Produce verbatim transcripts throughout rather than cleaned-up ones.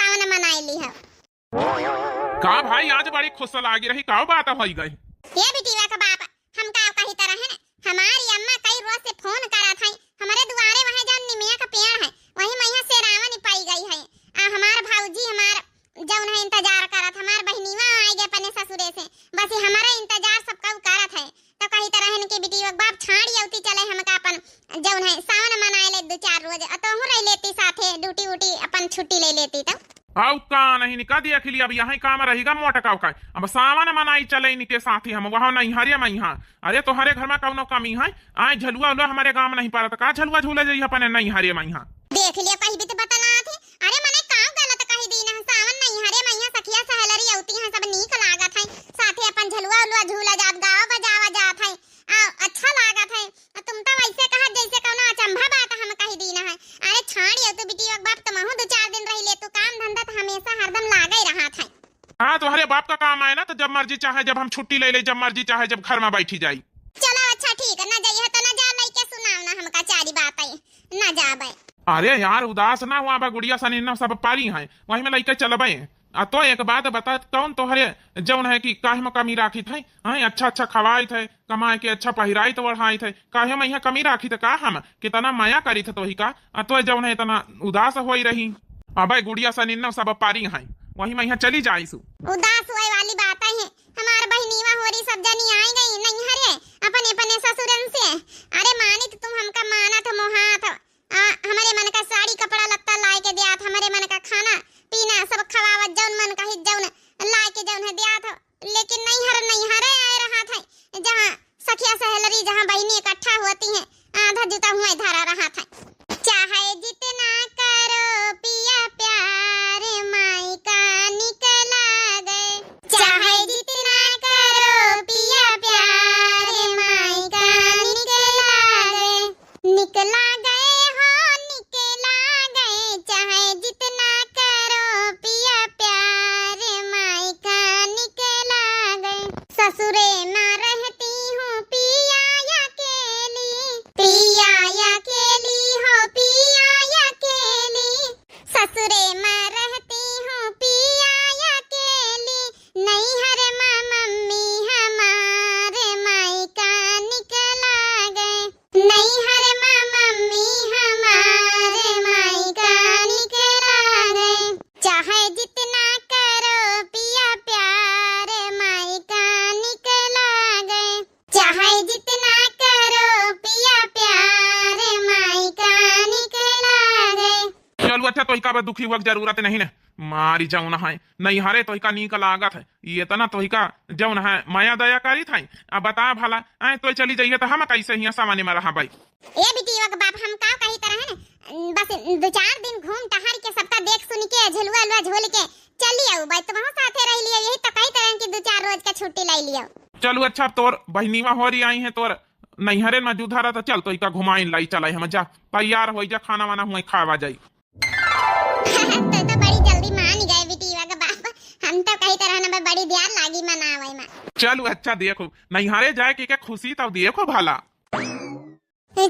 सावन मनाई ली हो। का भाई, आज बड़ी खुश लागी रही, का बात होई गई? ये बिटिया का बाप, हम का कही तरह है, हमारी अम्मा कई रोज से फोन करत है, हमारे दुआरे वहाँ जौन निमिया का पेड़ है, वही मैया से रावण पाई गई है। आ हमार भौजी हमार जौन है इंतजार करत, हमार बहिनीवा आए गए अपने ससुरे से, बस ये हमारा इंतजार सब कऊ करत है। तो कही तरह इनके बिटिया के बाप छाड़ी अउती चले हमका अपन जौन है सावन मनाए ले दो चार रोज, आ तोहू रह लेती साथे, ड्यूटी उटी अपन छुट्टी ले लेती तो। आउ का नहीं निका देख लिया, अब यहीं काम रहिगा मोटका का। अब सावन मनाई चले इनके साथे हम वहाँ नैहरे में यहाँ। अरे तोहरे घर में कौनो कमी है? आए झलुआ उलुआ हमारे गाँव में नहीं पड़त का? झलुआ झूले जाइए अपने नैहरे में यहाँ। देख लिया, कहीं भी तो बतला थे। अरे मने का गलत कही दीन है, सावन नैहरे में यहाँ सखिया सहेलरी अउती हैं, सब नीक लागत है, साथे अपन झलुआ उलुआ झूला जात, गावा बजावा जात है, आ अच्छा लागत है। आ तुम तो वैसे कहा जैसे कौनो अचंभा बात हम कही दीन है। अरे छाड़ी अउती बिटिया के बाप, तुमहू दो चार दिन रही ले, तू काम धंधा तो हमेशा हरदम लागे रहत है। हाँ, तोहरे बाप का काम आए ना, तो जब मर्जी चाहे जब हम छुट्टी ले ले, जब मर्जी चाहे जब घर में बैठी जाई। चलो अच्छा ठीक है, ना जाइए तो ना जा, लइके सुनाओ ना हमका चारी बात है, ना जाबे। अरे यार, उदास ना हुआ बा, गुड़िया सनी ना सब पारी हैं, वही में लइके चलबे। आ तो एक बात बता, कौन तोहरे जौन है कि काहे में कमी राखी थे? हैं, अच्छा अच्छा खवाई थे, कमाए के अच्छा पहिराई तो ओढ़ाई थे, काहे में यहाँ कमी राखी थे का? हम कितना मया करी थे तोही का, आ तो जौन है इतना उदास होई रही। अबे गुड़िया सनी ना सब पारी हैं, वही में यहाँ चली जाइसु। उदास होए वाली बात है, हमार बहिनीवा होरी सब जनी आई गई नैहरे अपने अपने ससुरन से। अरे मानित तुम हमका मानत मोहात, आ, हमरे मन का साड़ी कपड़ा लत्ता लाए के दियात, हमरे मन का खाना पीना सब खवावत, जौन मन का हित जौन लाए के जौन है दियात, लेकिन नैहर नैहरे आए रहत है, जहाँ सखिया सहेलरी, जहाँ बहिनी इकट्ठा होती हैं, आधा जूता हुआ धरा रहत है। चाहे जितना करो पिया प्यार, माई का निकला गए। चाहे जितना करो पिया प्यार, माई का निकला गए। निकला गए हो, निकला गए, चाहे जितना करो पिया प्यार, माई का निकला गए। ससुरे में रहती हूँ पिया अकेली, पिया अकेली हो पिया अकेली। ससुरे में रहती हूँ पिया अकेली, नैहर में मम्मी हमार माई का निकला गए। नैहर में मम्मी हमार माई का निकला गए। चाहे जितना करो पिया प्यार, माई का निकला गए। चाहे जितना करो पिया प्यार, माई का निकला गए। चलू अच्छा, तोहिका बा दुखी हुआ के जरूरत नहीं ना। मारी जौन है, नैहरे तोहिका नीक लागत है, ये इतना तोहिका जौन है माया दया करी था। अब बता भला, आए तो चली जाइए तो हम कैसे हियाँ सावने में रहा भाई? ए बिटिया के बाप, हम का कही तरह है ना, बस दो चार दिन घूम टहर के सबका देख सुन के झलुआ उलुआ झूल के चली आऊ भाई, तुमहू साथे रह लियो, यही तो कही तरह कि दो चार रोज का छुट्टी लाई लियो। चलू अच्छा, अब तोर बहिनीवा होरी आई है, तोर नैहरे में जुधा रहा, तो चल तोहिका घुमाइन लाई चलाई हम, जा तैयार होई जा, खाना वाना हुआ खावा जाई। तो, तो बड़ी जल्दी मान गए बिटिया के बाप, हम तो कही तरह ना बड़ी देर लागी मनावे में। चलू अच्छा, देखो नैहरे जाए के, के खुशी तब देखो भला।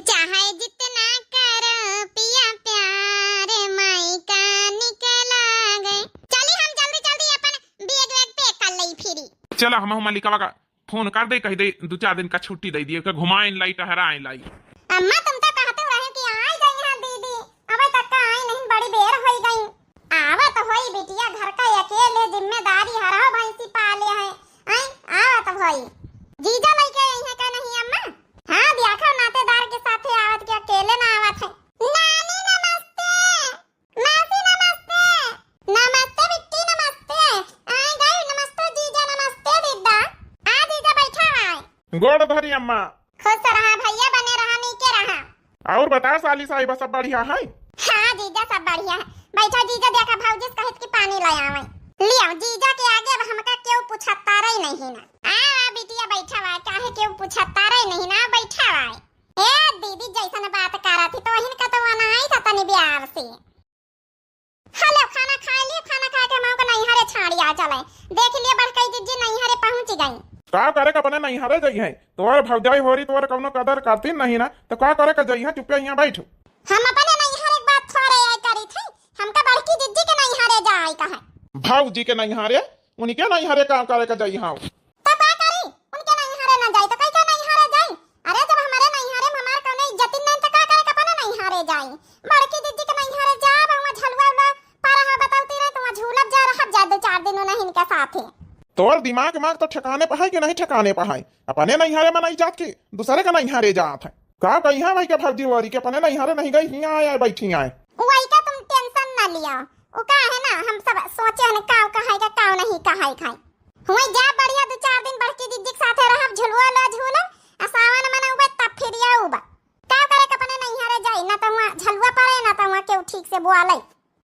चाहे जितना करो पिया प्यार, माई का निकला गए। चली हम जल्दी जल्दी अपन बैग वैग पैक कर लई फिरी। चला हम मलिकवा का फोन कर दे, कह दे दो चार दिन का छुट्टी दे दिए, के घुमाइन लाई, टहराइन लाई। अम्मा, तुम तो कहते रहे कि आई जाई हैं दीदी, अबे तक का आई नहीं, बड़ी बेर होई गई। आवत होई बिटिया, घर का अकेले जिम्मेदारी हरहो भैंसी पाले है। आई, आवत होई। जीजा लइके आई है का नहीं अम्मा? हाँ, देखो नातेदार के साथे आवत के अकेले ना आवत है। नानी नमस्ते। मासी नमस्ते। नमस्ते बिट्टी नमस्ते। आए गए नमस्ते जीजा नमस्ते दीदा। आ जीजा बैठा है। गोड़ धरी अम्मा। खुश रहा भैया, बने रहा, नीके रहा। और बता साली साहिबा, सब बढ़िया है? हाँ जीजा, सब बढ़िया है। बैठा जीजा, देखा भौजी से कहित कि पानी ले आवे। लियो जीजा के आगे अब हमका केहू पूछता रही नहीं ना। आ, आ बिटिया बैठा हुआ, काहे केहू पूछता रही नहीं ना, बैठा हुआ। ए दीदी, जैसन बात करत ही तो वहिन का तो वनाई था तनी बिहार से। हेलो, खाना खा लिए, खाना खा के हम ओका नैहरे छाड़ी आ चले। देख लिए बड़कई जिज्जी नैहरे पहुँच गई। का करे के अपने नैहरे जइहैं? तोर भौजाई होरी तोर कौनो कदर करती नहीं ना, तो का करे के जइहैं? चुप्पे यहाँ बैठ। हम अपने नैहरे के बात थोड़े आए करी थी, हमका बड़की जिज्जी के नैहरे जाए कहे। भौजी के नैहरे, उनके नैहरे काम करे के जइहउ। तो का करी? उनके नैहरे ना जाई तो कई के नैहरे जाई? अरे, जब हमरे नैहरे में हमार कौनो इज्जत नहीं, तो का करे के अपने नैहरे जाई? बड़की दीदी के नैहरे जाब, वहाँ झलुआ उलुआ पर रहा बतौती रहे, तो वहाँ झूलब जा, रहब जा दो चार दिन उन्हीं के साथे। तोर दिमाग माग तो ठिकाने पे है कि नहीं ठिकाने पे है? अपने नैहरे में नहीं जात कि दूसरे के नैहरे जात है। का कहिया वही के भौजी वरी के अपने नैहरे नहीं गई, हियाँ आए, आए बैठी आए। वही का तुम tension ना लिया, वो का है ना, हम सब सोचे हैं का कहे का, का नहीं कहे खाए। हुई जा बढ़िया दो चार दिन बड़की दीदी के साथे रहब, झुलुआ लो झूलब, आ सावन मनउबे तब फिर आउबा। का करे के अपने नैहरे जाई, ना तो वहाँ झलुआ पड़े, ना तो वहाँ केहू ठीक से बोले।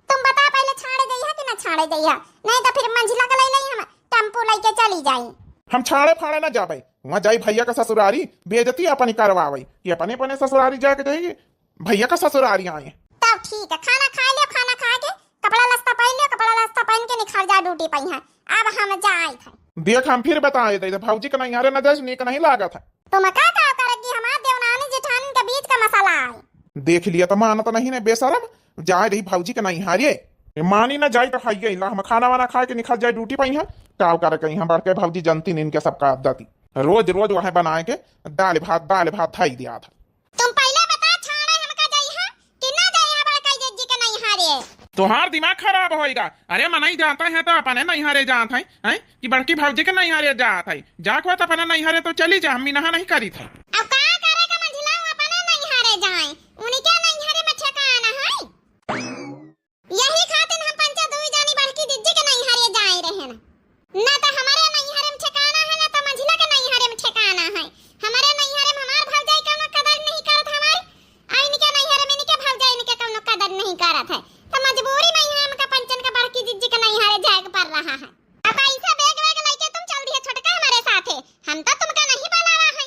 तुम बता पहले छाड़े जइहा कि ना छाड़े जइहा, नहीं तो फिर मंझिला के लई लई हम टेम्पू लेके चली जाई। हम छाड़े फाड़े ना जाबे, वहाँ जाई भैया का ससुरारी, बेइज्जती अपनी करवावे कि अपने अपने ससुरारी जाके जाई, भैया का ससुरारी आए। तब ठीक है, खाना खा लियो, खाना खा के कपड़ा लत्ता पहन लियो, कपड़ा लत्ता पहन के निखर जा ड्यूटी पे है। अब हम जाए थे। देख, हम फिर बताए थे, भौजी के नैहरे न जाए, नीक नहीं लागत है। तुम का का करे कि हमार देवरानी जेठानी के बीच का मसला आए। देख लिया तो मानत नहीं ने बेशरम, जाए रही भौजी के नैहरे। ए, मानी ना जाए तो खाइए ला, हम खाना वाना खा के निकल जाए ड्यूटी पे यहाँ। का करे के यहाँ बड़के भौजी जनती नहीं इनके सबका आदती। रोज रोज वह बनाए के दाल भात, दाल भात धाई दिया था। तुम पहले बता छाड़े हमका जाई है कि ना जाई है बड़का जिज्जी के नैहरे। तोहार दिमाग खराब होएगा। अरे मनई जाता है तो अपने नैहरे जात है, हैं? कि बड़की भौजी के नैहरे जात है, जात हुआ तो अपने नैहरे तो चली जा, हम मिनहा नहीं करी थे। अब का करे का मंझिला अपने नैहरे जाए, उनके नैहरे में ठिकाना है। यही खातिर हम पंचे दुई जानी बड़की जिज्जी के नैहरे जाए रहे ना, ना तो हमारे नैहरे में ठिकाना है, ना तो मंझिला के नैहरे में ठिकाना है। हमारे नैहरे में हमार भौजाई कौनो कदर नहीं करत हमारी, आ इनके नैहरे में इनके भौजाई इनके कौनो कदर नहीं करत है, तो मजबूरी में यहाँ हमका पंचन का बड़की जिज्जी के नैहरे जाए के पड़ रहा है। अब ऐसा बैग वैग लेके तुम चल दिया छोटका हमारे साथे, हम तो तुमका नहीं बुलावा है।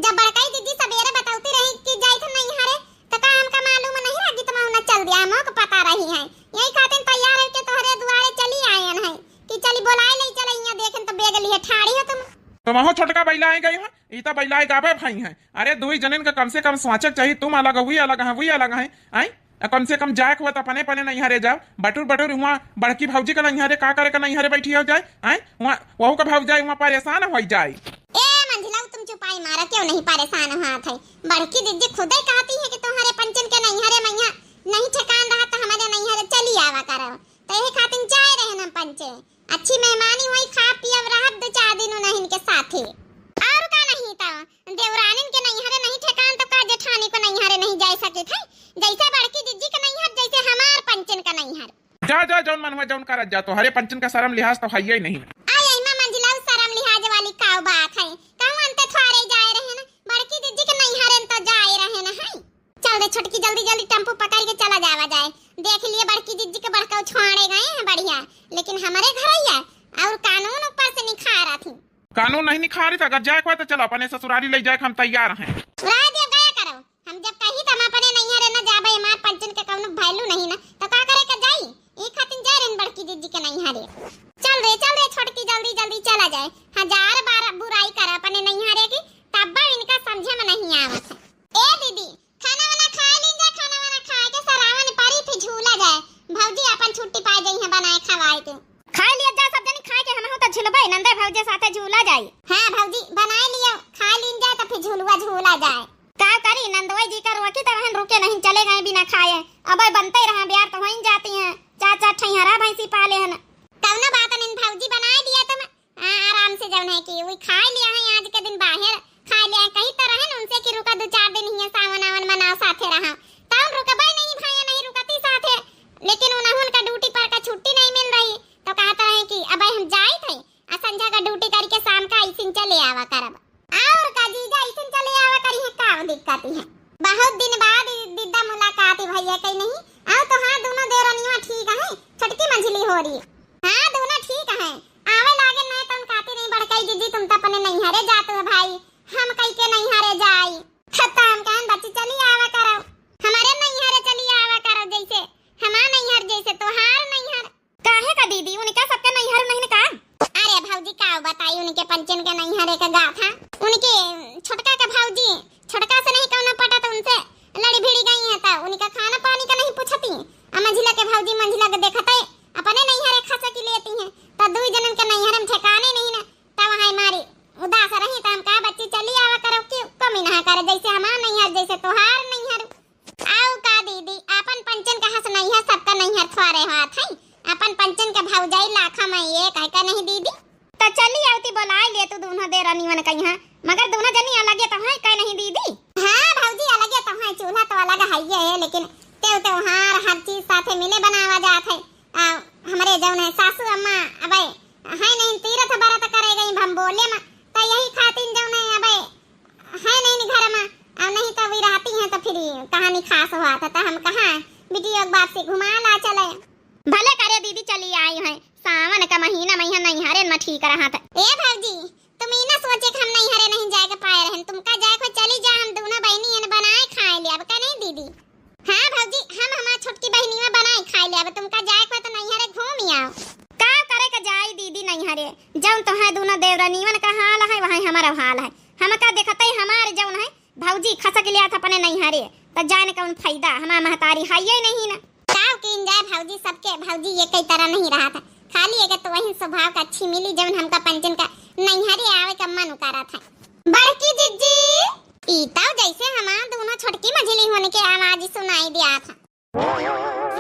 जब बड़काई दीदी सबेरे बतौती रही कि जाइत नहीं हरे, तो का हमका मालूम नहीं रहा कि तुम उन्हें चल दिया, हमको पता रही है। यही खातिर तैयार है कि तोहरे दुआरे चली आयन है कि चली बोलाए ले चले, यहाँ देखें तो बैग लिए ठाड़ी हो तुम। तुम हो छोटका बैला है गई हो, ई तो बैला है गाबे भाई है। अरे दुई जनिन का कम से कम सोचक चाहिए, तुम अलग हुई अलग है, हुई अलग है, आई? आ, कम से कम जाए के हुआ तो अपने अपने नैहरे जाओ। बटुर बटुर हुआ बड़की भौजी का नैहरे का करे का नैहरे बैठी हो जाए, आए? हुआ वहू का भौजाई हुआ परेशान हो जाए। ए मंझिला, तुम चुपाई मारा, क्यों नहीं परेशान हुआ थे? बड़की दीदी खुदे कहती है कि तुम्हारे पंचन के नैहरे मैया नहीं ठिकान रहा तो हमारे नैहरे चली आवा करो, तो यही खातिर जाए रहे ना पंचे। अच्छी मेहमानी हुई, खा पियब रहब दो चार दिन उन्हीं के साथे। और का नहीं तो देवरानिन के नैहरे नहीं ठेकान तो का जेठानी को नैहरे नहीं जाए सके थे? जैसे बड़की जिज्जी के नैहर, जैसे हमार पंचन का नैहर। जा, जा, जौन मन हुआ, जौन करत जा, तोहरे पंचन का शर्म लिहाज तो हइये नहीं। आ, यही में मंझिला शर्म लिहाज वाली का बात है? कहूँ अंते थोड़े जाए रहे ना, बड़की जिज्जी के नैहरे तो जाए रहे ना है। चल रे छोटकी, जल्दी जल्दी टेम्पो पकड़ के चला जावा जाए। देख लिए बड़की जिज्जी के बड़का छोड़े गए हैं बढ़िया, लेकिन हमारे घर आइया और कानून ऊपर से निखारा थी। कानून नहीं निखारी था, अगर जाए के होए तो चलो अपने ससुरारी ले जाए के हम तैयार हैं। रह दे गया करो, हम जब कही तो हम अपने नैहरे न जाबे, हमार पंचन के कौनो value नहीं ना, तो का करे के जाई? ई खातिर जाए रहन बड़की जिज्जी के नैहरे। चल रे, चल रे छोटकी, जल्दी जल्दी चला जाए। हजार बार बुराई कर अपने नैहरे की, तब इनका समझे में नहीं आवत है। ए दीदी, खाना वाना खा लीन जा, खाना वाना खा के सरावन परी फिर झूला जाए। भौजी अपन छुट्टी पाए जाई है बनाए खवाए के। खा लिया जा सब जनी खाए के, हमहू तो झुलबे, नंदे भौजे साथे झूला जाई। हाँ भौजी, बनाए लियो, खा लीन जाए तो फिर झुलुआ झूला जाए। का करी, नंदोई जी का रोकी तो रहन रुके नहीं, चले गए बिना खाए। अब बनते रहा, ब्यार तो वहीं जाती हैं, चार चार ठैहरा भैंसी पाले हन। कौनो बात नहीं भौजी, बनाए दिया तुम, आ, आराम से जौन है कि वही खाए लिया है, आज के दिन बाहर खाए लिया है। कही तो रहन उनसे कि रुका दो चार दिन हियाँ सावन आवन मनाओ साथे रहा, तब रुकबे नहीं भैया, नहीं रुकती साथे, लेकिन उन्हें उनका ड्यूटी पर का छुट्टी नहीं मिल रही, तो कहत रहे कि अब हम जाइत है, आ संझा का ड्यूटी करके शाम का ऐसिन चले आवा करब। और का जीजा ऐसिन चले आवा करी है, का दिक्कत है? बहुत दिन बाद ई दीदा मुलाकात भैया कही नहीं। आओ तो हाँ, दोनों देवरनिया ठीक है, छोटकी मंझली हो रही। हाँ, दोनों ठीक है। आवे लागे नहीं तुम कहती नहीं बड़काई दीदी, तुम तो अपने नैहरे जाते हो भाई, हम कई के नैहरे जाई। तो हम कहन बच्ची चली आवा करो, हमारे नैहरे चली आवा करो, जैसे हमार नैहर जैसे तोहार नैहर। काहे का दीदी, उनका सबके नैहर नहीं का? अरे भौजी का बताई, उनके पंचन के नैहरे का गाथा। उनके छोटका के भौजी, छोटका से नहीं कौनो पटत, उनसे लड़ी भिड़ी गई है, तो उनका खाना पानी का नहीं पूछती। आ मंझिला के भौजी मंझिला के देखते, आ जाई लाखा मा एक है का नहीं दीदी? त चली आवती बोलाइ ले तू दुनो देवरनिवन कइहाँ, मगर दुनो जनी अलगे तो हैं का नहीं दीदी? हाँ भौजी, अलगे तो हैं, चूल्हा तो अलग हइये है, लेकिन तेउ त्योहार हर चीज साथे मिले बनावा जात है। आ, हमरे जौन है सासू अम्मा अबे है नहीं, तीरथ बरत करे गई हम बोले मा, त यही खातिन जौन है अबे है नहीं घर मा, आ नहीं तो वी रहती हैं तो फिर कहानी खास हुआ था, तो हम कहा बिटिया एक बार से घुमा ला चले। भले करे दीदी, चली आई हैं, सावन का महीना मा इहाँ नैहरे मा ठीक रहत है। ए भौजी, तुम ई ना सोचे कि हम नैहरे नहीं जाए के पाए रहन, तुमका जाए को चली जा, हम दुनो बहिनी एन बनाए खाए ले अब का नहीं दीदी? हाँ भौजी, हम हमार छोटकी बहिनीवा बनाए खाए ले अब, तुमका जाए को तो नैहरे घूम ही आओ। का करे का जाई दीदी नैहरे, जौन तो है दुनो देवरनिवन का हाल है, वही हमारा हाल है। हमका देखते ही हमार जौन है भौजी खसक लिया था अपने नैहरे, त जाने कौन फायदा, हमार महतारी हइये नहीं ना। काव कीन जाए भौजी, सबके भौजी ये कई तरह नहीं रहत है, खाली एक तो वही स्वभाव का अच्छी मिली जौन हमका पंचन का नैहरे आवे का मन करत है। बड़की जिज्जी, ई तो जैसे हमार दुनो छोटकी मझिली होने के आवाज सुनाई दिया था।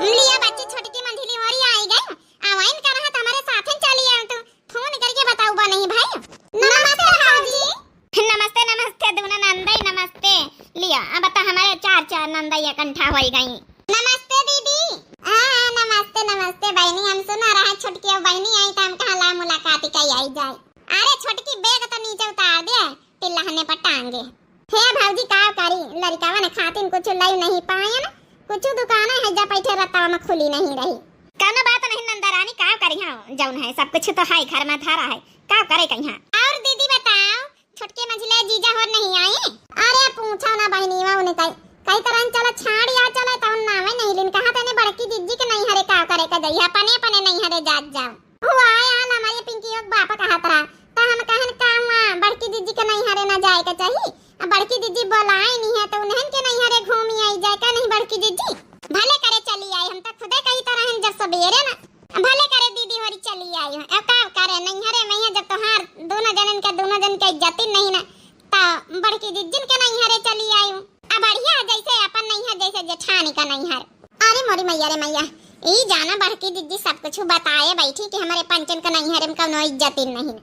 लिया बच्ची, छोटकी मझिली होरी आई गई। आवाइन का रहत हमारे साथे चली आओ तू। फोन करके बताऊ बा नहीं भाई। नमस्ते भौजी। नमस्ते, नमस्ते दुनो नंदई, नमस्ते। लिया, अब तो हमारे चार, चार नंदई इकट्ठा होई गई। नमस्ते दीदी। हाँ, नमस्ते, नमस्ते बहिनी। हम सुना रहा छोटकी अब बहिनी आई तो हम कहा ला मुलाकात कई आई जाए। अरे छोटकी, बैग तो नीचे उतार दे, टिल्लहने पर टांगे। हे भौजी, का करी, लड़िकावन खातिन कुछ लई नहीं पायन, कुछ दुकान है जा बैठे रतावा मा खुली नहीं रही। कौनो बात नहीं नंदरानी, का करी, हाँ जौन है सब कुछ तो है घर मा धरा है, का करे कइहाँ। और दीदी बताओ, छोटके मझिले जीजा होर नहीं आई? अरे पूछो ना बहिनीवा, उन्हें कई, कई तरह चला छाड़ या चला, तौन नावे नहीं लिन, कहा तने बड़की जिज्जी के नैहरे का करे का जइहा, अपने अपने नैहरे जात जाओ। हुआ आल हमारे पिंकी के बाप कहत रहा, त हम कहन का हुआ बड़की जिज्जी के नैहरे ना जाए के चाही? अब बड़की जिज्जी बोलाई नहीं है तो उन्हन के नैहरे घूमी आई जाए का नहीं बड़की जिज्जी? भले करे चली आई, हम तो खुदे कही तरह जब सबेरे ना। भले करे दीदी होरी चली आई हो, अब का करे नैहरे में है जब तोहार दोनों जनन के, दोनों जन के इज्जत ही नहीं ना, तो बड़की जिज्जिन के नैहरे चली आई हो। अब बढ़िया है जैसे अपन नैहर जैसे जेठानी का नैहर। अरे मोरी मैया रे मैया, ई जाना बड़की जिज्जी सब कुछ बताए बैठी कि हमारे पंचन का नैहर में कौनो इज्जत ही नहीं।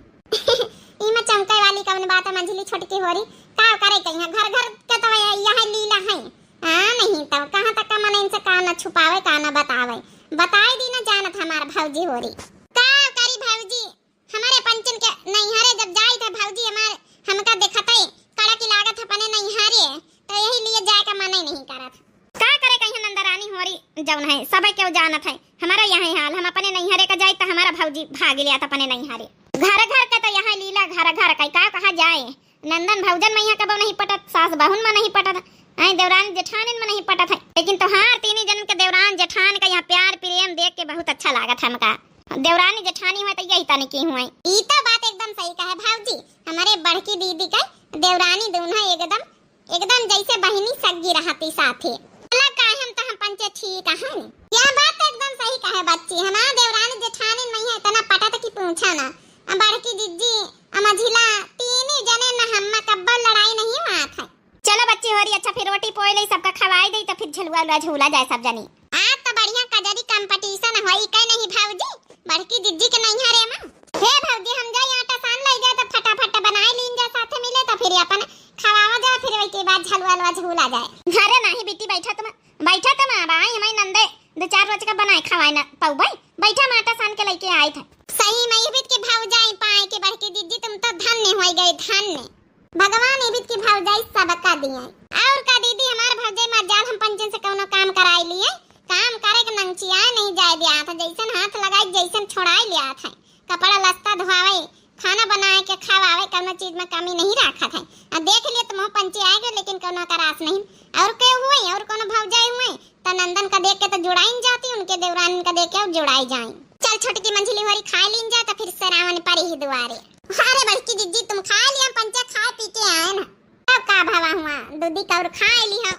ई में चमके वाली कौन बात है मंझली छोटकी होरी, का करे कइहाँ, घर घर के तो यह, यह लीला है। हाँ नहीं तो कहाँ तक का मन इनसे का न छुपावे का न बतावे, बताए दी न जानत हमार भौजी होरी। का करी भौजी, हमारे पंचन के नैहरे जब जाई थे भौजी हमारे हमका देखते कड़क लागत है अपने नैहरे, तो यही लिए जाए का मन ही नहीं करत। का करे कइहाँ नंदरानी होरी, जौन है सब केहू जानत है हमारा यह हाल। हम अपने नैहरे का जाई तो हमारा भौजी भाग लिया था अपने नैहरे। घर घर का तो यह लीला, घर घर का का कहा जाए। नंदन भौजन में यहाँ कबो नहीं पटत, सास बहुन में नहीं पटत, आई देवरानी जेठानिन में नहीं पटत है, लेकिन तोहार तीनी जनन के देवरान जेठान का यहाँ प्यार प्रेम देख के बहुत अच्छा लागत है हमका। देवरानी जेठानी हुए तो यही तनी की हुए। ई तो बात एकदम सही कहे भौजी, हमारे बड़की दीदी के देवरानी दोनों एकदम, एकदम जैसे बहिनी सग्गी रहती साथे। अलग काहे हम तो हम पंचे ठीक हन। यह बात तो एकदम सही कहे बच्ची, हमार देवरानी जेठानी में है इतना पटत की पूछा ना। अब बड़की जिज्जी, अब मझिला, तीनी जने न हम कब्बल लड़ाई नहीं मात है। चलो बच्ची होरी, अच्छा फिर रोटी पोए ले सबका खवाई दे तो फिर झलुआ उलुआ झूला जाए सब जनी। आज तो बढ़िया कजरी competition होई के नहीं भौजी, बड़की जिज्जी के नैहरे मा। हे भौजी, हम जाई आटा सान लाई जाए तो फटाफट बनाए लीन जा, साथे मिले तो फिर अपन खवावा जाए, फिर वही के बाद झलुआ उलुआ झूला जाए। अरे नहीं बेटी, बैठा तुम, बैठा तुम, अब आई हमारी नंदे दो चार रोज का बनाए खवाए ना पौबई, बैठा हम आटा सान के लेके आए थे। सही में ये बीत के भौजाई पाए के बड़की जिज्जी, तुम तो धन्य होई गए, धन्य। भगवान इबित की भौजाई सबका दिए। और का दीदी, हमार भौजाई मर जाल, हम पंचन से कौनो काम कराई लिए, काम करे के नंचिया नहीं जाए दिया था, जैसन हाथ लगाई जैसन छोड़ाई लिया था। कपड़ा लत्ता धोआवे, खाना बनाए के खवावे, कौनो चीज में कमी नहीं रखा था। आ देख लिए तो मोह पंचे आए गए, लेकिन कौनो का रास नहीं। और के हुए, और कौनो भौजाई हुए, त नंदन का देख के तो जुड़ाइन जाती, उनके देवरान का देख के और जुड़ाई जाए। चल छोटकी मंझली होरी खाए लीन जा, तो फिर सरावन परी ही दुआरे। अरे बड़की जिज्जी, तुम खा लिया, पंचे खा पी के आए ना, तब का भवा हुआ, दूधी कौर खाए ली हो।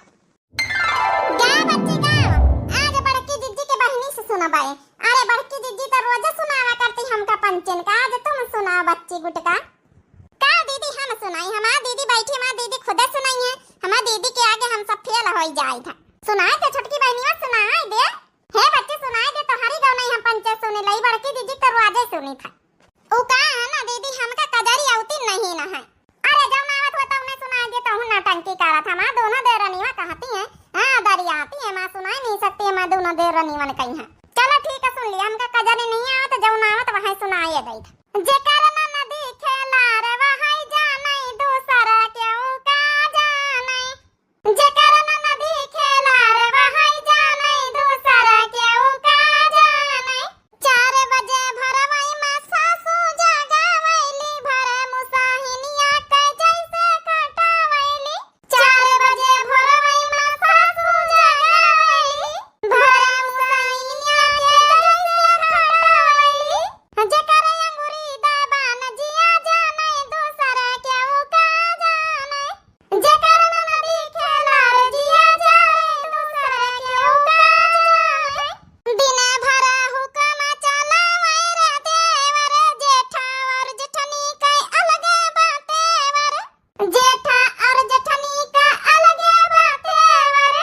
गा बच्ची गा, आज बड़की जिज्जी के बहिनी से सुनबाए। अरे बड़की जिज्जी तो रोज सुनावा करती हमका पंचन का, आज तुम सुनाओ बच्ची गुटका। का दीदी हम सुनाई, हमार दीदी बैठी, हमार दीदी खुदे सुनाई है, हमार दीदी के आगे हम सब फेल होई जाए था। सुनाए तो छोटकी बहनिया सुनाए दे। हे बच्चे, सुन सुनाई दे तोहरी गवनई हम पंचे सुनी लई, बड़की दीदी तो रोजे सुनी था। उ का है ना दीदी, हमका कजरी अवती नहीं ना है। अरे जौन आवत हो तौने सुनाई दे, तहु नौटंकी करत हमार दोनों देरनिया कहती हैं, हाँ दरियाती है माँ, सुनाई नहीं सकती है माँ, दोनों देरनियन कही हैं। चलो ठीक है सुन लिया, हमका कजरी नहीं आवत, जौन आवत वही सुनाई दे। जेकर ननदी खेलार वही जाने, दूसर केहू का जाने। जेकर ननदी खेलार वही जाने, दूसर केहू का जाने। चार बजे भोरवई में सासू जगावैली, भरे मुसहिनिया के जैसे खटावैली। चार बजे भोरवई में सासू जगावैली, भरे मुसहिनिया के जैसे खटावैली। जेकर अंगुरी दबान जिया जाने, दूसर केहू का जाने। जेकर ननदी खेलार जिया जाने, दूसर केहू का जाने। दिन भर हुक्म चलावे रे देवर, जेठा और जेठनी के अलगे बातेवर। जेठा और जेठनी का अलगे बातेवर।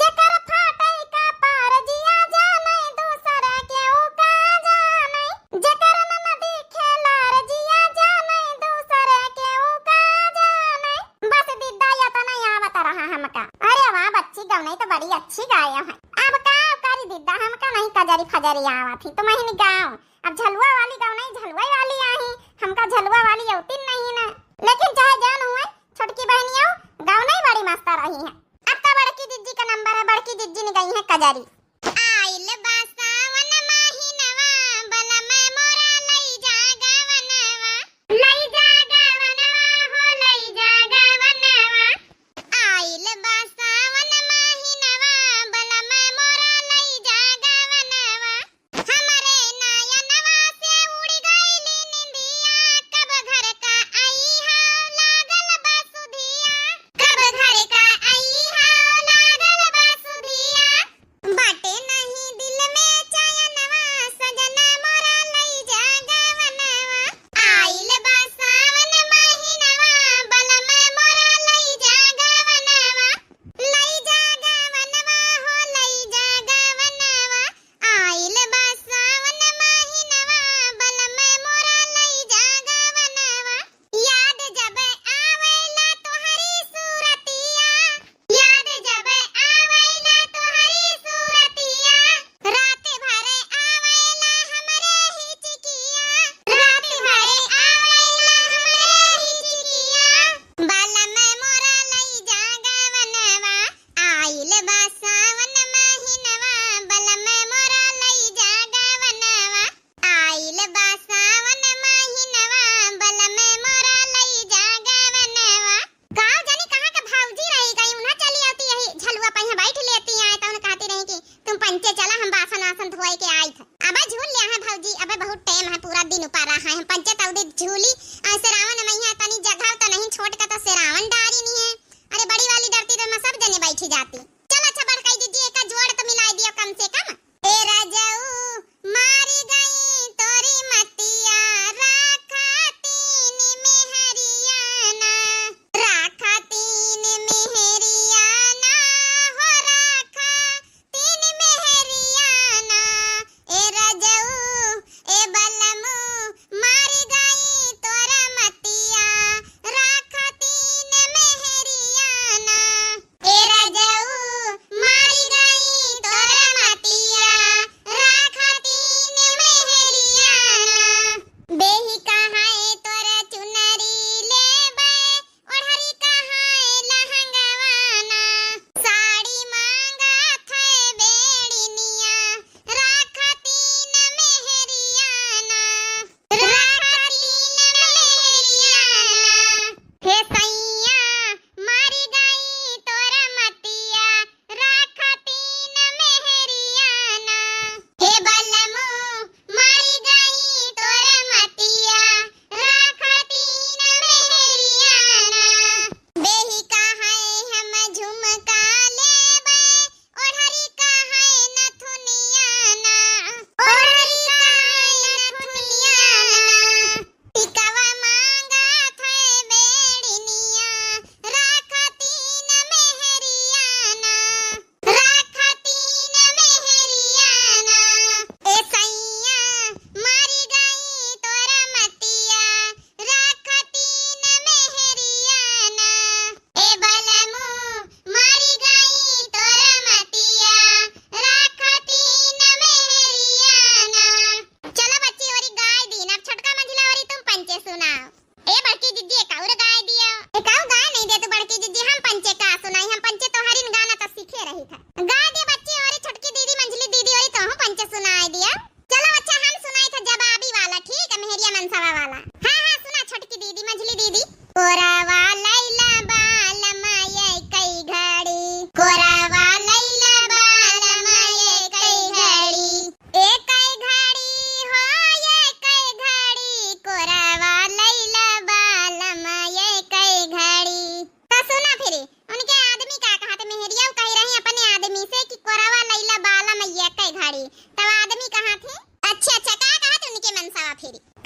जेकर फाटई कपार जिया जाने, दूसर केहू का जाने। जेकर ननदी खेलार जिया जाने, दूसर केहू का जाने। बस दीदा, यतना आवत रहा हमका। अरे वाह बच्ची, गवनई तो बड़ी अच्छी गायो है। अब का करी दीदा, हमका नहीं कजरी फजरी आवत ही, तुमहिन गाओ। अब झलुआ वाली गवनई झलुआ वाली आही, हमका झलुआ वाली अवती नहीं ना। लेकिन चाहे जौन हुए, छोटकी बहनियो गवनई बड़ी मस्त रही है। अब तो बड़की जिज्जी का नंबर है, बड़की जिज्जी ने गई है कजरी। आइल बा सावन महिनवा, बलम मोरा लई जा गवनवा। लई जा गवनवा हो, लई जा गवनवा। आइल बा सावन महिनवा, बलम मोरा लई जा गवनवा। हमरे नयनवा से उड़ गइली निंदिया, कब घर का अइहा लागल बा सुधिया। कब घर का अइहा लागल बा सुधिया। बाटे नहीं दिल में चयनवा, सजना मोरा लई जा गवनवा। आइल बा सावन महिनवा, बलम मोरा लई जा गवनवा। लई जा गवनवा हो, लई जा गवनवा। आइल बा सावन महिनवा, बलम मोरा लई जा गवनवा। याद जब आवेला तोहरी सूरतिया, याद जब आवेला तोहरी सूरतिया, रात भर आवेला हमरे हिचकिया, रात भर आवेला हमरे हिचकिया। बलम मोरा लई जा गवनवा, आइल बा सावन महिनवा, बलम मोरा लई जा गवनवा। आइल बा सावन महिनवा, बलम मोरा लई जा गवनवा। का जानी कहाँ के भौजी रही गई, उन्हा चली आवती यही झलुआ पहिया बैठ लेती आए, तौन कहती रही कि तुम पंचे चला, हम बासन आसन धोए के आई थे। अबे झूल लिया है भौजी, अबे बहुत टाइम है, पूरा दिन ऊपर रहा है, हम पंचे तौदे झूली। आ, श्रावण मैया तनी जगह तो नहीं छोट का तो श्रावण डारी नहीं है। अरे बड़ी वाली डरती तो मैं सब जने बैठी जाती। चल अच्छा बड़काई दीदी एक जोड़ तो मिलाई दियो कम से कम। ए राजाऊ, मारी गई तोरी मतिया, राखा तीन मेहरिया ना, राखा तीन मेहरिया ना, हो राखा तीन मेहरिया ना। ए राजाऊ, ए बलमू, मारी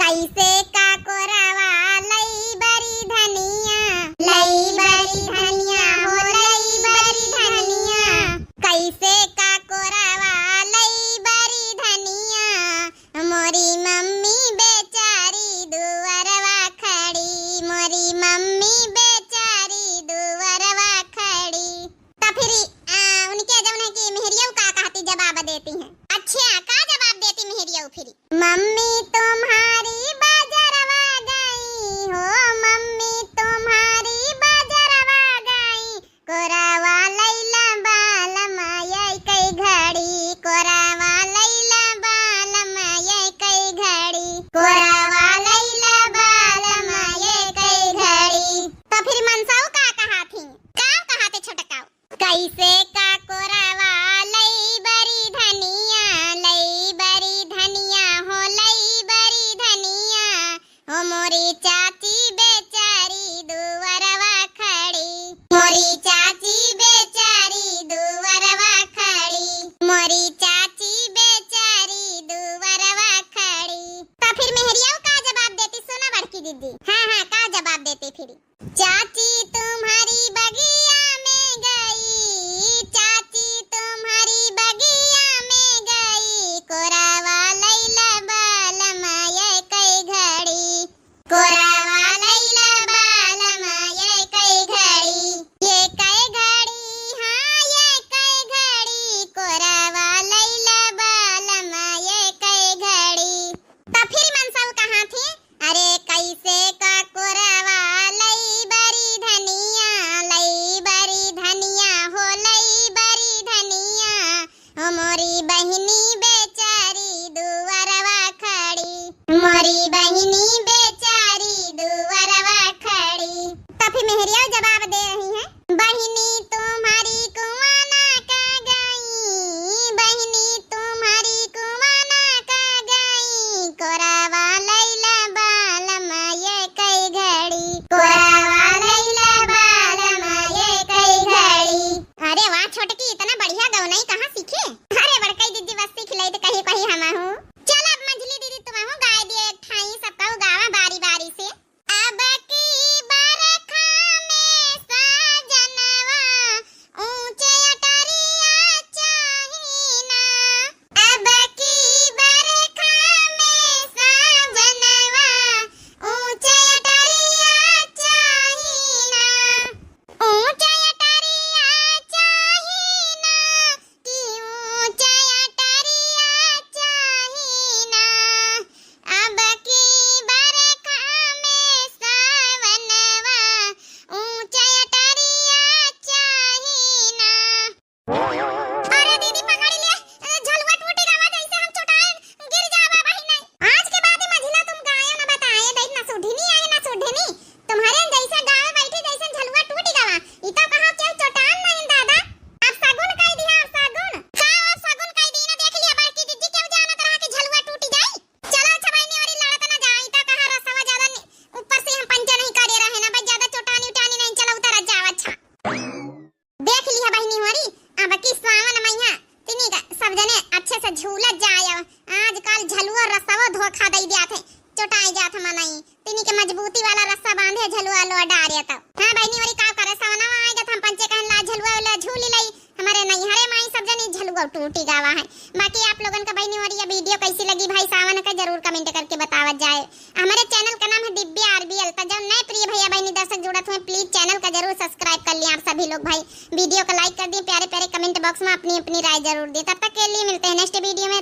कैसे का कोरावा लई बरी धनिया, लई बरी धनिया हो लई बरी धनिया। कैसे का कोरावा लई बरी धनिया, मोरी मम्मी बेचारी दुअरवा खड़ी, मोरी मम्मी बेचारी दुअरवा खड़ी। त फिरी, आ, उनके जौन है कि मेहरियऊ का कहती जवाब देती हैं। अच्छा, का जवाब देती मेहरियऊ फिरी? मम्मी तुम्हारी बाजरवा गई हो, मम्मी तुम्हारी बाजरवा गई, कोरावा लैला बालमा ये कई घड़ी, कोरावा लैला बालमा ये कई घड़ी, कोरावा लैला बालमा ये कई घड़ी। त फिर मनसऊ का कहा थी? का कहा थे छोटकाऊ? कैसे का कोरावा लई बरी धनिया, लई बरी धनिया हो लई बरी धनिया, हो मोरी चाची बेचारी दुअरवा खड़ी, मोरी चाची बेचारी दुअरवा खड़ी, मोरी चाची बेचारी दुअरवा खड़ी। त फिर मेहरियऊ का जवाब देती? सुना बड़की दीदी, हाँ, हाँ, का जवाब देती फिर? चाची तुम्हारी बगिया में गई, चाची तुम्हारी बगिया में गई, कोरावा लैला बालमा ये कई घड़ी, कोरावा लैला बालमा ये कई घड़ी, ये कई घड़ी, हाँ, ये कई घड़ी, कोरावा लैला बालमा ये कई घड़ी। त फिर मनसऊ कहा थी? अरे कैसे का कोरावा लई बरी धनिया, लई बरी धनिया हो लई बरी धनिया, हो मोरी बहिनी बेचारी दुअरवा खड़ी, मोरी बहिनी बेचारी दुअरवा खड़ी। त फिर मेहरिया जवाब दे रही हैं, बहिनी तुम्हारी कुआं ना का गई, बहिनी तुम्हारी कुआं ना का गई, कोरावा लैला बालमा ये कई घड़ी, कोरावा लैला बालमा ये कई घड़ी। अरे वाह छोटकी, इतना बढ़िया गवनई कहाँ सीखे? अरे बड़कई दीदी बस सीख ले तो कहीं कहीं हम हूँ। चल अब मंझली दीदी तुम हूँ गाय दिए एक ठाई, सब कहू गावा बारी बारी से। अब की बरखा में साजनवा ऊंचे अटरिया चाही ना। अब की बरखा में साजनवा ऊंचे अटरिया चाही ना। ऊंचे अटरिया चाही ना। कि ऊंचा अटरिया चाही ना, अब की बरखा में सावनवा, ऊंचा अटरिया चाही ना। अरे दीदी पकड़ ले, ए, झलुआ टूटी गवा जैसे हम चोटाए गिर जावा बहिनी। आज के बाद मझिला तुम गायो ना बताए, देख ना सुढ़नी आए ना सुढ़नी। तुम्हारे जैसा गावे बैठी जैसे झलुआ टूटी गवा। ई तो कहा केहू चोटान नहीं दादा। अब सगुन कई दिया, अब सगुन। का अब सगुन कई दी ना, देख लिया बड़की दीदी, केहू जानत रहा कि झलुआ टूटी जाई। चलो अच्छा बहिनी, औरी लड़त ना जाई, तो कहा रसवा ज्यादा नि-, ऊपर से हम पंचे नहीं करे रहे ना, बस ज्यादा चोटानी उटानी नहीं, चलो उतर जाओ अच्छा। देख लिया बहिनी होरी, अब की सावन मैया तिनी का सब जने अच्छे से झूलत जाए। आजकल झलुआ रसवा धोखा दई दिया थे, चोटाई जात मनई। तिनी के मजबूती वाला रस्सा बांधे झलुआ लो डारे तब। हाँ बहिनी, औरी का करे, सवनवा आए गत हम पंचे कहन ला झलुआ वाला झूली लई। हमारे नैहरे माई सब जनी झलुआ टूटी गावा है। बाकी आप लोगन का बहिनी औरी ये video कैसी लगी भाई सावन का जरूर comment करके बतावत जाए। हमारे channel का नाम है दिव्या आरबीएल। तो जो नए प्रिय भैया बहिनी दर्शक जुड़त हुए please channel का जरूर subscribe कर लिया आप सभी लोग भाई। Video का like कर दिए, प्यारे प्यारे comment box में अपनी अपनी राय जरूर दिए। तब तक के लिए मिलते हैं next video में।